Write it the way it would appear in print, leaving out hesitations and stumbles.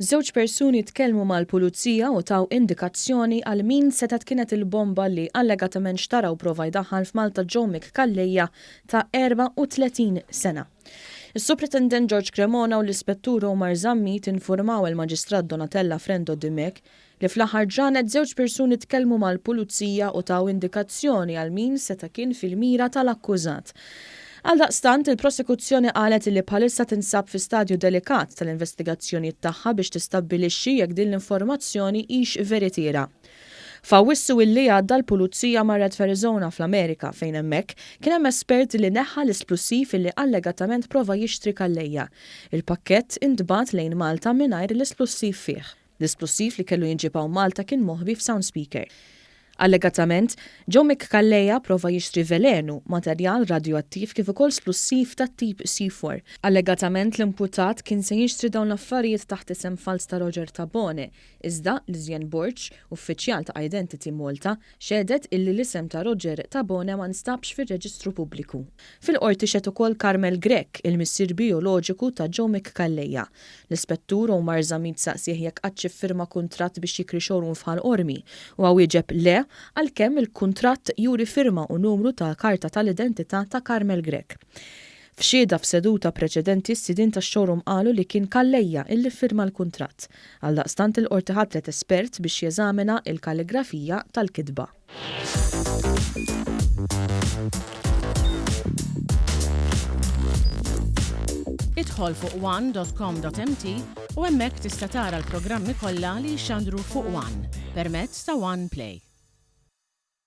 Żewġ persuni tkellmu mal-Pulizija u taw indikazzjoni għal min setgħet kienet il-bomba li allegatament xtara u prova jdaħħal f'Malta Joe Mick Calleja ta' 34 sena. Is-Supretendent George Cremona u l-Ispettur Omar Zammit infurmaw il-Maġistrat Donatella Frendo Dimech li fl-aħħar ġranet żewġ persuni tkellmu mal-Pulizija u taw indikazzjoni għal min seta' kien fil-mira tal-akkużat. Għaldaqstant, il-Prosekuzzjoni qalet illi bħalissa tinsab fi stadju delikat tal-investigazzjonijiet tagħha biex tistabbilixxi jekk din l-informazzjoni hix veritiera. F'Awwissu illi għadda l-Pulizija marret f'Arizona fl-Amerika fejn hemmhekk kien hemm espert li neħħa l-isplussiv illi allegatament prova jixtri Calleja. Il-pakkett intbagħat lejn Malta mingħajr l-isplussiv fih. L-isplussiv li kellu jinġieb hawn Malta kien moħbi f'sound speaker. Allegatament, Joe Mick Calleja prova jixtri velenu, materjal radjuattiv kif ukoll splussiv tat-tip C4. Allegatament l-imputat kien se jixtri dawn l-affarijiet taħt isem falz ta' Roger Tabone, iżda Lisienne Borg, uffiċjal ta' Identity Malta, Xehdet illi l-isem ta' Roger Tabone ma nstabx fir-reġistru pubbliku. Fil-Qorti xehed ukoll Carmel Grech, il-missier bijoloġiku ta' Joe Mick Calleja. L-Ispettur Omar Zammit saqsieh jekk qattx iffirma kuntratt biex jikri showroom f'Ħal Qormi. Huwa wieġeb le, għalkemm il-kuntratt juri firma u numru ta' karta tal-identità ta' Carmel Grech. F'xhieda f'seduta preċedenti s-sidien tax-showroom qalu li kien Calleja illi ffirma l-kuntratt. Għaldaqstant il-Qorti ħatret espert biex jeżamina il-kalligrafija tal-kitba. Idħol fuq one.com.mt u hemmhekk tista' tara l-programmi kollha li jixxandru fuq One permezz ta' One Play.